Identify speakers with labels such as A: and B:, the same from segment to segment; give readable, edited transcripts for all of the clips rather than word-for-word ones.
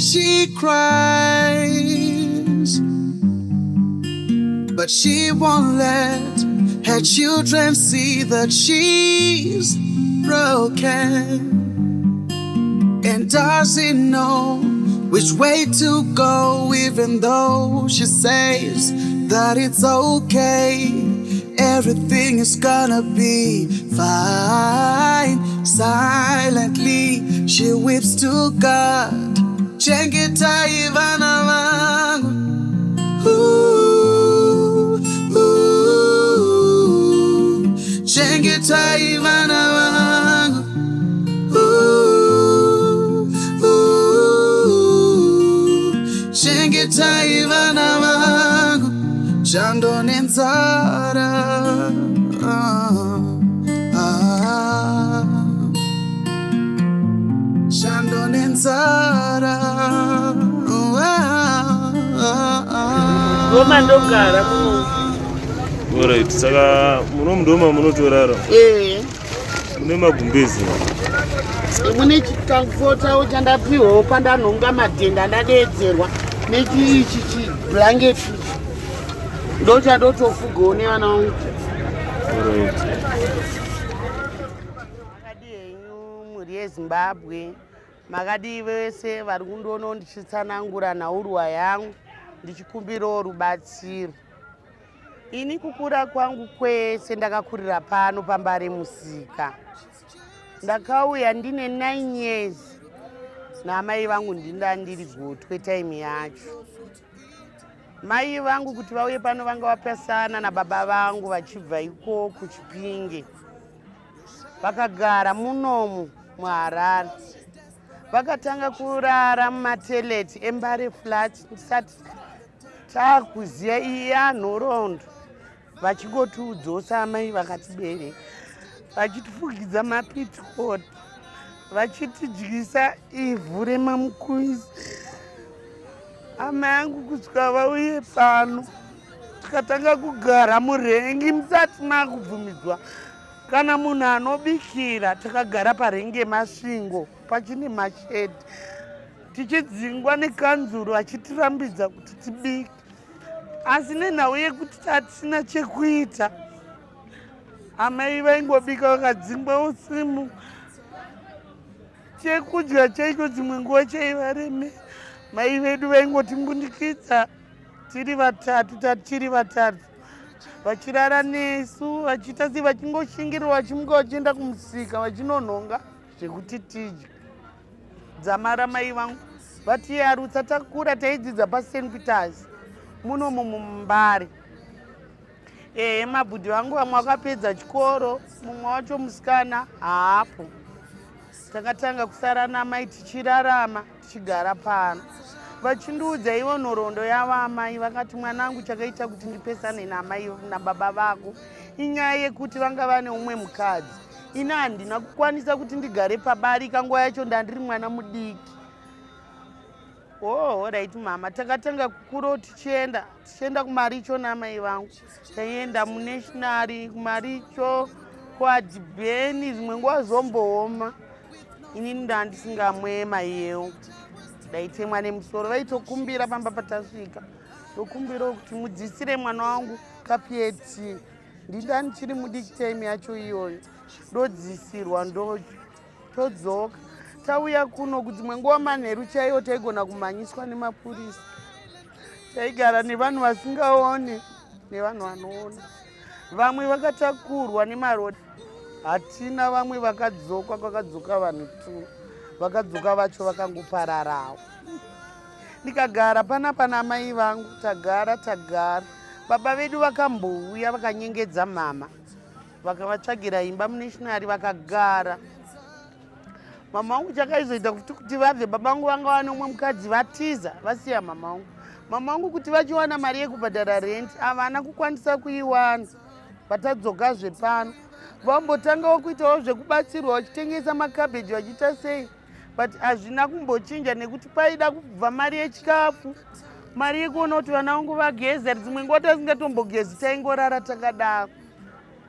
A: She cries, but she won't let her children see that she's broken and doesn't know which way to go, even though she says that it's okay. Everything is gonna be fine. Silently, she weeps to God. Chengetai vana vangu. Ooh, ooh. Chengetai vana vangu. Ooh, ooh. Chengetai vana vangu. Chando nenzara. Ah, ah. Chando nenzara. Ah, ah, ah.
B: Ndoma ndogara muno.
C: Alright, saka muno ndoma munotorara?
B: Ee.
C: Mune magumbezi?
B: Mune chikamfotawo chandapiwawo pandanhonga madhenda, ndadeedzerwa nechiichi chiblanketi, ndo chandotofugawo nevana vangu.
C: Alright.
B: Makadii henyu, mhuri yeZimbabwe? Makadii vese vari kundoonawo ndichitsanangura nhaurwa yangu, ndichikumbirawo rubatsiro? Ini kukura kwangu kwese ndakakurira pano paMbare Musika. Ndakauya ndine 9 years naamai vangu, ndinda ndiri gotwe. Time yacho mai vangu kuti vauye pano vanga vapesana nababa vangu vachibva iko kuChipinge. Vakagara munomu muHarare, vakatanga kurara mumatoilet eMbare Flat. Ndisati taakuziva iya nhoroondo, vachingotiudzosa amai vakatibereka, vachitifugidza mapitikoti, vachitidyisa ivhu remamukuisi, amai angu, kusvika vauye pano. Tikatanga kugara murengi musati makubvumidzwa kana munhu anobikira. Takagara parengi yeMasvingo pachine mashedhi, tichidzingwa nekanzuro achitirambidza kuti tibike, asi nenhau yekuti tatisina chekuita, amai vaingobika. Vakadzingwa usimu, chekudya chaicho dzimwe nguva chaivareme. Mai vedu vaingotimbundikidza tiri vatatu, tatiri vatatu, vachirara nesu, vachiita sei, vachingoshingirira, vachimuka vachienda kumusika vachinonhonga zvekuti tidye. Dzamara mai vangu vatiyarutsa, takura, taidzidza paSt Peters munomu muMbare. Ehe, mabhudhi vangu vamwe vakapedza chikoro, mumwe wacho musikana haapo. Takatanga kusara namai tichirarama, tichigara pano. Vachindiudza ivo nhoroondo yavo amai, vakati, "Mwanangu, chakaita kuti ndipesane namai nababa vako inyaya yekuti vanga vane umwe mukadzi. Ini handina kukwanisa kuti ndigare pabarika, nguva yacho ndandiri mwana mudiki." Oh, right mama. Takatanga kukurawo tichienda, tichienda kumaricho namai vangu. Taienda munational, kumaricho, kuadhibheni, zvimwe nguva zombooma. Inini ndandisingamwe maiyewo, ndaitemwa nemusoro. Vaitokumbira pamba patasvika, tokumbirawo kuti mudzisire mwana wangu kapu yetii, ndinda ndichiri mudiki time yacho iyoyo. Ndodzisirwa, ndo todzoka. Tauya kuno, kudzimwe nguva manheru chaiwo taigona kumhanyiswa nemapurisa. Taigara nevanhu vasingaone nevanhu vanoona. Vamwe vakatakurwa nemarori, hatina vamwe vakadzoka. Kwakadzoka vanhu tu, vakadzoka vacho vakangopararawo. Ndikagara panapa namai vangu, tagara tagara. Baba vedu vakambouya, vakanyengedza mama, vakavatsvagira imba munational, vakagara. Mama vangu chakaizoita kuti vabve, baba vangu vanga vane umwe mukadzi, vatiza vasiya mama vangu. Mama vangu kuti vachiwana mari yekubhadhara rent, havana kukwanisa kuiwana. Vatadzokazve pano, vambotangawo kuitawo zvekubatsirwa, vachitengesa makabheji, vachiita sei, but hazvina kumbochinja nekuti paida kubva mari yechikafu, mari yekuona kuti vana vangu vageza. Dzimwe nguva tasingatombogezi, taingorara takadaro.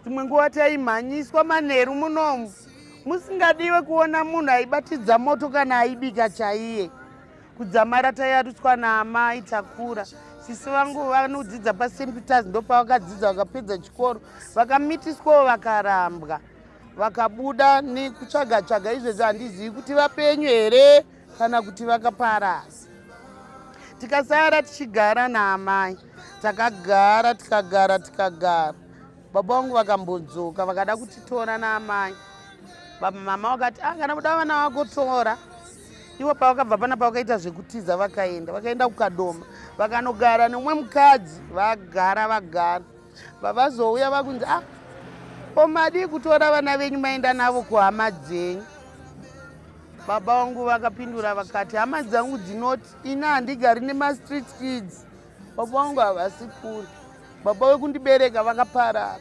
B: Dzimwe nguva taimhanyiswa manheru munomu, musingadiwe kuona munhu aibatidza moto kana aibika chaiye. Kudzamara tayarutswa naamai takura. Sisi vangu vanodzidza paSt Peters, ndopavakadzidza vakapedza chikoro, vakamitiswawo vakarambwa, vakabuda nekutsvaga tsvaga. Izvezvi handizivi kuti vapenyu here kana kuti vakaparara. Tikasara tichigara naamai, takagara tikagara tikagara. Baba vangu vakambodzoka vakada kutitora naamai. Baba mama vakati, ah, kana kuda vana vako tora. Ivo pavakabva panapa vakaita zvekutiza, vakaenda vakaenda kuKadoma, vakanogara nemumwe mukadzi. Vagara vagara, vavazouya vakunzi, ah, ko madii kutora vana venyu maenda navo kuhama dzenyu? Baba vangu vakapindura vakati, hama dzangu dzinoti ini handigari nemastreet kids. Baba vangu havasi kure, baba vekundibereka vakaparara,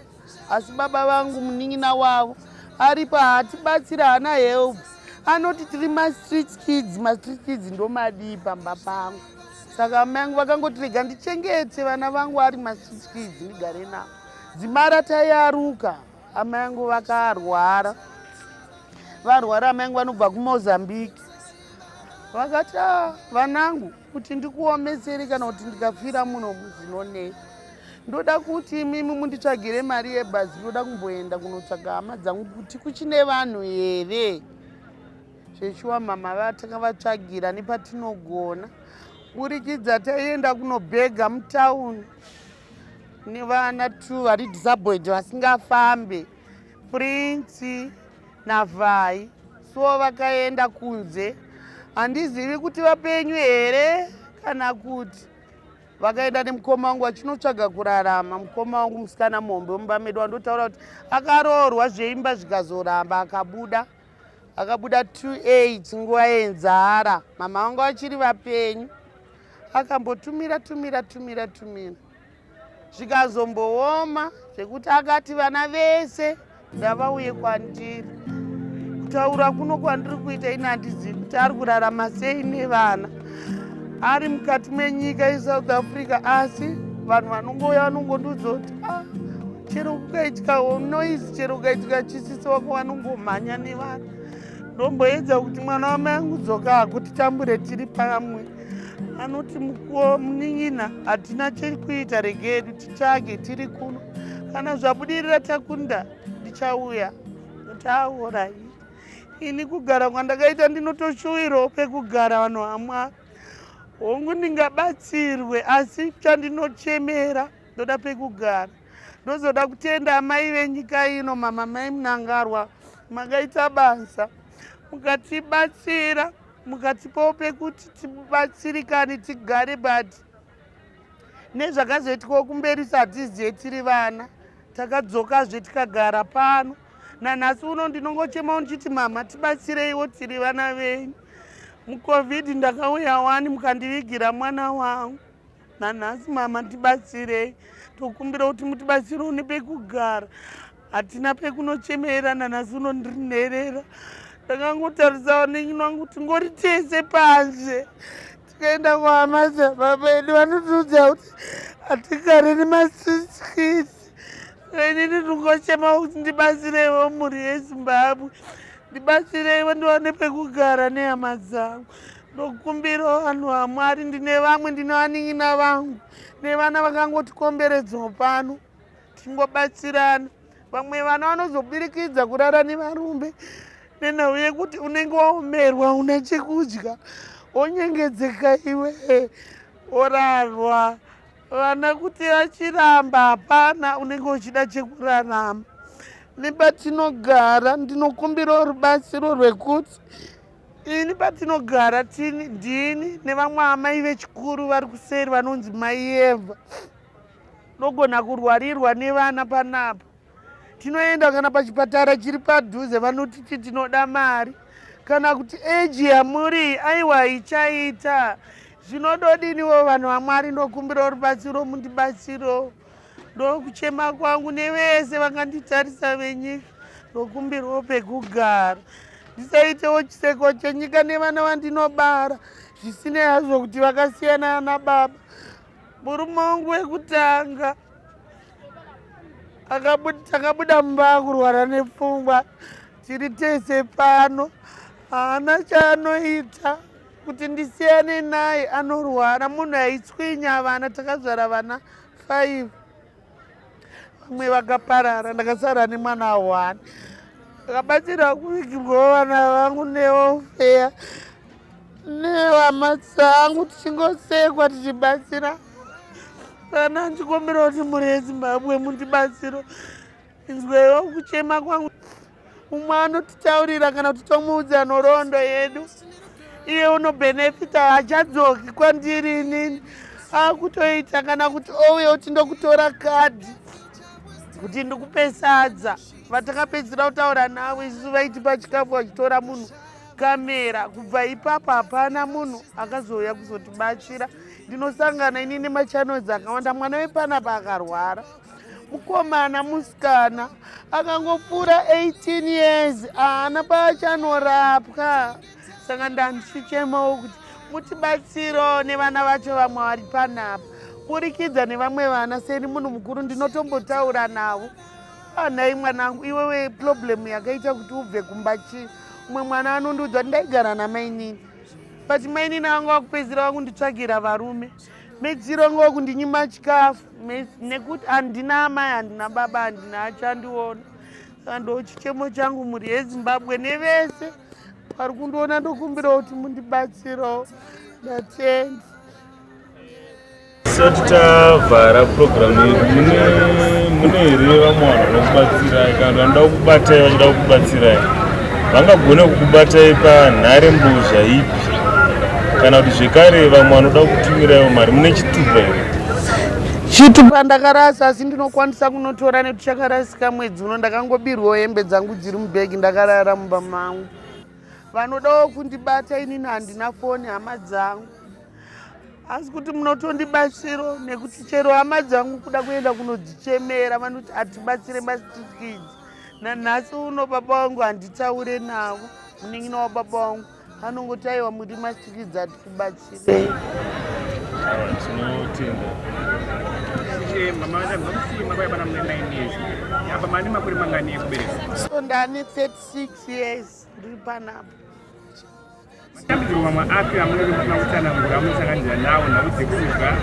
B: asi baba vangu munin'ina wavo aripo, haatibatsira, haana help, anoti tiri mastreet kids. Mastreet kids ndomadii pamba pangu? Saka amai angu vakangoti, rega ndichengete vana vangu ari mastreet kids, ndigare navo. Dzimara tayaruka, amai angu vakarwara. Varwara, amai angu vanobva kuMozambique, vakati, ah, vanangu, kuti ndikuomeseri kana kuti ndikafira muno zvinonei? Ndoda kuti imimi munditsvagire mari yebhazi, ndoda kumboenda kunotsvaga hama dzangu kuti kuchine vanhu here. Zveshuwa mama vatakavatsvagira nepatinogona burikidza. Taienda kunobhega mutauni nevana two vari disabled, vasingafambe, Prince naVhai. So vakaenda kunze, handizivi kuti vapenyu here kana kuti vakaenda nemukoma wangu vachinotsvaga kurarama. Mukoma wangu musikana muhombe wemumba medu wandotaura kuti akaroorwa zveimba zvikazoramba, akabuda, akabuda 28 nguva yenzara, mama vangu vachiri vapenyu. Akambotumira tumira tumira tumira, zvikazombooma zvekuti akati vana vese ndavauye kwandiri. Kutaura kuno kwandiri kuita ini, handizivi kuti ari kurarama sei nevana ari mukati menyika yeSouth Africa, asi vanhu vanongouya vanongondiudza kuti, ah, chero kukaitika noise, chero kukaitika chisisi wako, vanongomhanya nevana. Ndomboedza kuti mwana wamai angu dzoka hako titambure tiri pamwe. Anoti, munin'ina, hatina chekuita, regedu titsvage tiri kuno. Kana zvabudirira takunda, ndichauya. Taura ini kugara kwandakaita, ndinotoshuwirawo pekugara. Vanhu vamwari, hongu ndingabatsirwe, asi chandinochemera, ndoda pekugara. Ndozoda kutenda amai venyika ino, mama mai Mnangagwa, makaita basa mukatibatsira, mukatipawo pekuti tibatsirikane tigare. But nezvakazoitikawo kumberi satizive, tiri vana takadzokazve tikagara pano nanhasi uno. Ndinongochemawo ndichiti, mama, tibatsireiwo, tiri vana venyu. MuCovid ndakauya wani mukandivigira mwana wangu. Nanhasi, mama, tibatsirei, tokumbira kuti mutibatsirewo nepekugara. Hatina pekunochemera. Nanhasi uno ndiri nherera. Ndakangotarisawo nenyina wangu kuti ngori tese panze. Tikaenda kuhama dzababa edu, vanotiudza kuti hatigare nemastreet. Inini ndingochema kuti ndibatsireiwo, mhuri yeZimbabwe, ndibatsireiwo ndiwane pekugara nehama dzangu. Ndokumbirawo vanhu vaMwari, ndine vamwe, ndine vanin'ina vangu nevana vakangotikomberedzawo pano, tingobatsirana. Vamwe vana vanozobirikidza kurara nevarume nenhau yekuti unenge waomerwa, una chekudya, wonyengedzeka iwe, orarwa. Vana kuti vachiramba hapana, unenge uchida chekurarama nepatinogara. Ndinokumbirawo rubatsiro rwekuti ini patinogara tini ndini nevamwe amai vechikuru vari kuseri vanonzi mai Yevha. Ndogona kurwarirwa nevana panapa, tinoenda kana pachipatara chiri padhuze, vanotiti tinoda mari kana kuti age yamuri aiwa ichaita. Zvinododiniwo vanhu vaMwari? Ndokumbirawo rubatsiro, mundibatsiro. Ndokuchema kwangu nevese vakanditarisa venyika, ndokumbirawo pekugara, ndisaitewo chiseko chenyika nevana vandinobara, zvisinei hazvo kuti vakasiyana nababa. Murume wangu wekutanga takabuda mumba kurwara nepfungwa, tiri tese pano, haana chaanoita. Kuti ndisiyane naye anorwara, munhu aitswinya vana, takazvara vana 5, vamwe vakaparara, ndakasara nemwana 1. Ndakabatsira kuvigirwawo vana vangu newelfare nehama dzangu, tichingosekwa tichibatsira vana. Ndichikumbira kuti mhuri yeZimbabwe mundibatsiro, inzwewo kuchema kwangu. Umwe anotitaurira kana kuti tomuudza nhoroondo yedu, iye unobhenefita, haachadzoki kwandiri inini, akutoita kana kuti ouya kuti ndokutora kadhi kuti ndikupe sadza. Vatakapedzisira kutaura navo isusu vaitipa chikafu vachitora munhu kamera. Kubva ipapo hapana munhu akazouya kuzotibatsira. Ndinosangana ini nemachannels akawanda. Mwana wepanapa akarwara, mukomana, musikana akangopfuura 18 years, haana paachanorapwa. Saka ndandichichemawo kuti mutibatsiro nevana vacho vamwe vari panapa, burikidza nevamwe vana. Seni munhu mukuru ndinotombotaura navo, "Anhai mwanangu, iwewe problem yakaita kuti ubve kumba chii?" Umwe mwana anondiudza kuti, "Ndaigara namainini, but mainini vanga vakupedzisira vakunditsvagira varume, medziro vanga vakundinyima chikafu nekuti handina amai, handina baba, handina achandiona." Saka ndo chichemo changu, mhuri yeZimbabwe nevese vari kundiona, ndokumbira kuti mundibatsirawo. Ndatenda.
C: Tisati tavhara purogiramu yedu, mune here vamwe vanhu vanokubatsirai kana vanoda kukubatai, vachida kukubatsirai, vangagone kukubatai panhare mbozha ipi, kana kuti zvekare vamwe vanoda kutumiraiwo mari, mune chitupa here?
B: Chitupa ndakarasa, asi ndinokwanisa kunotora nekuti chakarasika mwedzi uno. Ndakangobirwawo hembe dzangu dziri mubhegi ndakarara mumba mangu. Vanodawo kundibata, inini handina foni, hama dzangu, asi kuti munotondibatsiro nekuti chero hama dzangu kuda kuenda kunodzichemera vanoti atibatsire mastreet kids. Nanhasi uno baba vangu handitaure navo, munin'ina wababa vangu anongoti, "Aiwa, muri mastreet kids, hatikubatsirei."
C: Tinotenda.
D: Mama, makuti pana mune 9 years apa, mane makore mangani ekubereka?
B: So ndane 36 years ndiri panapa.
D: Matambudziko mamwe api amunenge musina kutsanangura amunosanganidzira nawo, nhau dzekudya?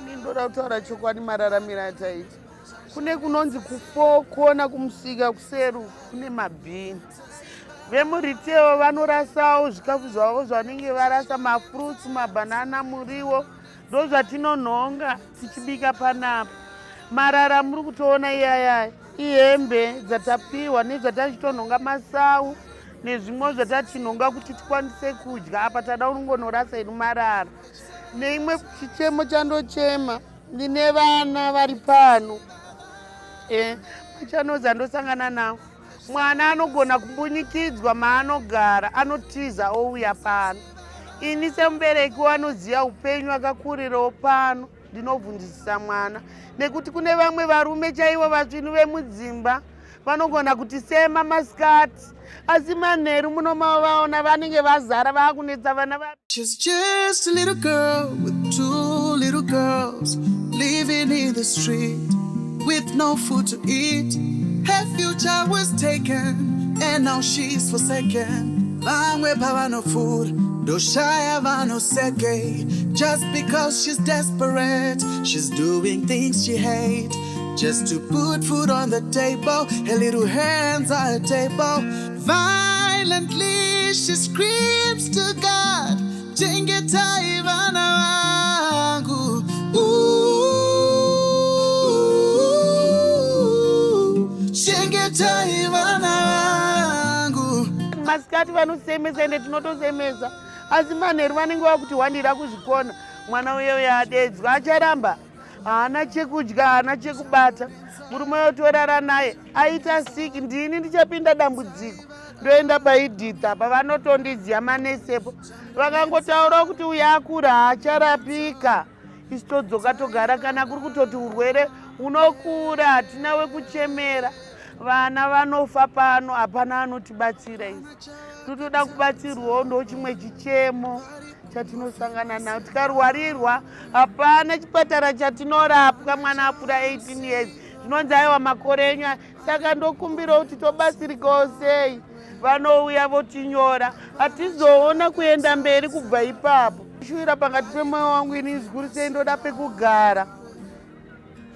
B: Ndinoda kutaura chokwadi, mararamiro ataita kune kunonzi kufokona kumusika kuseru kune mabhini. Vemuretail vanorasawo zvikafu zvavo zvanenge varasa, mafruits, mabhanana, muriwo, ndo zvatinonhonga tichibika panapa. Marara muri kutoona iyayaya ihembe dzatapiwa nezvatachitonhonga, masau nezvimwe zvatachinhonga kuti tikwanise kudya. Apa tada kungonorasa hedu marara. Neimwe chichemo chandochema, ndine vana vari pano, machannels andosangana nawo, mwana anogona kumbunyikidzwa maanogara, anotiza ouya pano. Ini semubereki wanoziva upenyu akakurirawo pano, ndinobvunzisisa mwana nekuti kune vamwe varume chaivo vasvinu vemudzimba vanogona kutisema masikati, asi manheru munomavaona vanenge vazara vaakunetsa vana va
A: She's just a little girl with two little girls living in the street with no food to eat. Her future was taken and now she's forsaken. Vamwe pavanopfuura ndoshaya vanoseke. Just because she's desperate, she's doing things she hate. Just to put food on the table, her little hands are a table. Violently she screams to God, "Chengetai vana vangu. Ooh, chengetai vana vangu."
B: Masikati vanosemesa, ende tinotosemesa, asi manheru vanenge vakuti wandira kuzvikona. Mwana uye adedzwa, acharamba, haana chekudya, haana chekubata. Murume wotorara naye, aita siki, ndini ndichapinda dambudziko, ndoenda paEdith pavanotondiziya manesepo, vakangotaurawo kuti uyo akura, haacharapika. Isi todzoka togara, kana kuri kutoti urwere unokura, hatina wekuchemera. Vana vanofa pano, hapana anotibatsira. Isi totoda kubatsirwawo, ndo chimwe chichemo chatinosangana nayo. Tikarwarirwa, hapana chipatara chatinorapwa. Mwana apfuura 18 years, zvinonzi, "Aiwa, makore enyu." Saka ndokumbirawo kuti tobatsirikawo sei. Vanouya votinyora, hatizoona kuenda mberi kubva ipapo. Shuwira pakati pemwoyo wangu ini zvikuru sei ndoda pekugara.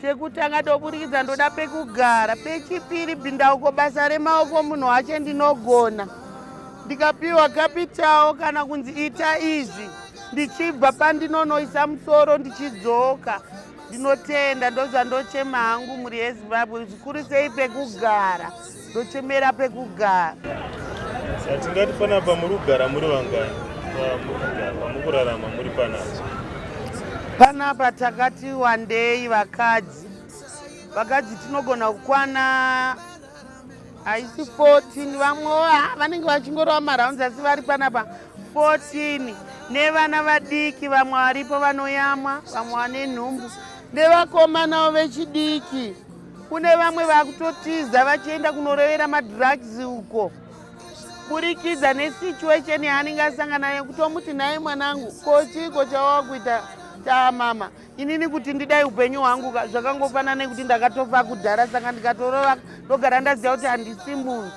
B: Chekutanga ndoburikidza ndoda pekugara, pechipiri bhindauko basa remaoko munhu wache ndinogona. Ndikapiwa kapitawo kana kunzi ita izvi ndichibva pandinonoisa musoro ndichidzoka. Ndinotenda, ndozvandochema hangu mhuri yeZimbabwe, zvikuru sei pekugara, ndochemera pekugara.
C: Satingati panapa muri kugara muri vangani pamuri kurarama muri panapa?
B: Panapa takati wandei vakadzi, vakadzi tinogona kukwana haisi 14, vamwewo vanenge vachingorova marounds asi vari panapa 14, nevana vadiki vamwe varipo vanoyamwa, vamwe vane nhumbu, nevakomanawo vechidiki. Kune vamwe vakutotiza vachienda kunorovera madrugs uko burikidza nesituation yaanenge asangana nayo, kutomuti nhai mwanangu, ko chiiko chawakuita taamama? Inini kuti ndidai upenyu hwangu zvakangofanana nekuti ndakatofa kudhara, saka ndikatorova ndogara ndaziva kuti handisi munhu.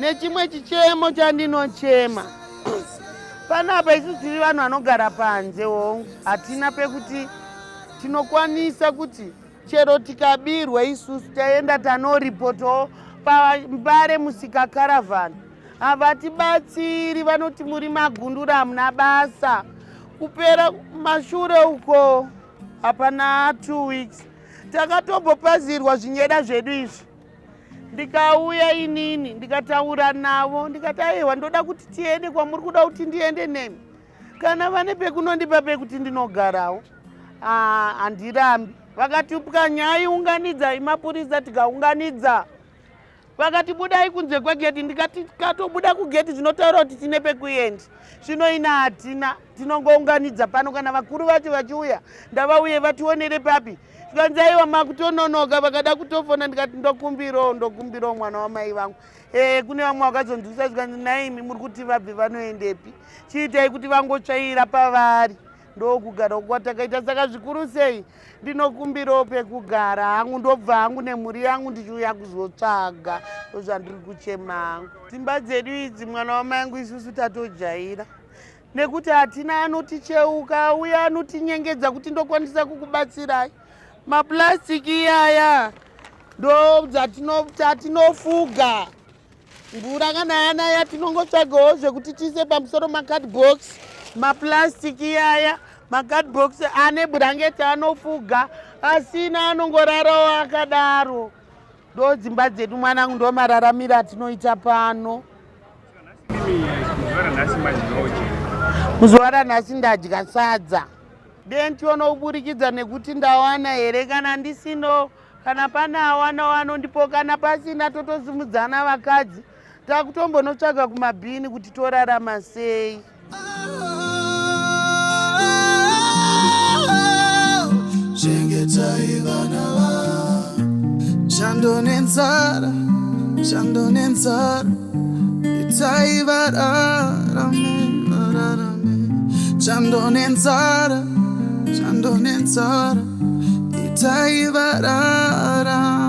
B: Nechimwe chichemo chandinochema panapa, isu tiri vanhu vanogara panze, hongu hatina pekuti tinokwanisa kuti chero tikabirwa isusu taenda tanoripotawo paMbare Musika Caravan, havatibatsiri, vanoti muri magundura, hamuna basa. Kupera mashure uko hapana 2 weeks takatombopazirwa zvinyeda zvedu izvi. Ndikauya inini ndikataura navo, ndikati aiwa, ndoda kuti tiende kwamuri kuda kuti ndiende nemi, kana vane pekunondipa pekuti ndinogarawo handirambi. Vakati pwanyai, unganidzai mapurisa, tikaunganidza. Vakati budai kunze kwegeti, ndikati katobuda kugeti zvinotaura kuti tine pekuenda. Zvino ina hatina, tinongounganidza pano. Kana vakuru vacho vachiuya, ndavauye vationere papi. Zvikanzi aiwa, makutononoka. Vakada kutofona, ndikati ndokumbirawo, ndokumbirawo mwana wamai vangu. Kune vamwe vakazonzwisa, zvikanzi naimi muri kuti vabve vanoendepi? Chiitai kuti vangotsvaira pavari. Ndokugara kwatakaita. Saka zvikuru sei ndinokumbirawo pekugara hangu, ndobva hangu nemhuri yangu ndichiuya kuzotsvaga. Ndozvandiri kuchema hangu. Dzimba dzedu idzi, mwana wamai angu, isusu tatojaira nekuti hatina anoticheuka uye anotinyengedza kuti ndokwanisa kukubatsirai. Mapurasitiki iyaya ndo dzatinofuga mvura kana yanaya, tinongotsvagawo zvekuti tiise pamusoro, macardbox, mapurasitiki iyaya, macardbox ane bhurangeti anofuga, asina anongorarawo akadaro. Ndo dzimba dzedu mwanangu, ndo mararamiro atinoita pano.
D: Zuva ranhasi madyawo chii?
B: Muzuva ranhasi ndadya sadza denti, onoburikidza nekuti ndawana here kana ndisino, kana pane awanawo anondipo, kana pasina totosimudzana vakadzi takutombonotsvaga kumabhini kuti torarama sei.
A: Chengetai vana vangu, chando nenzara, chando nenzara, itai vararame, vararame. Chando nenzara, chando nenzara, itai vararame.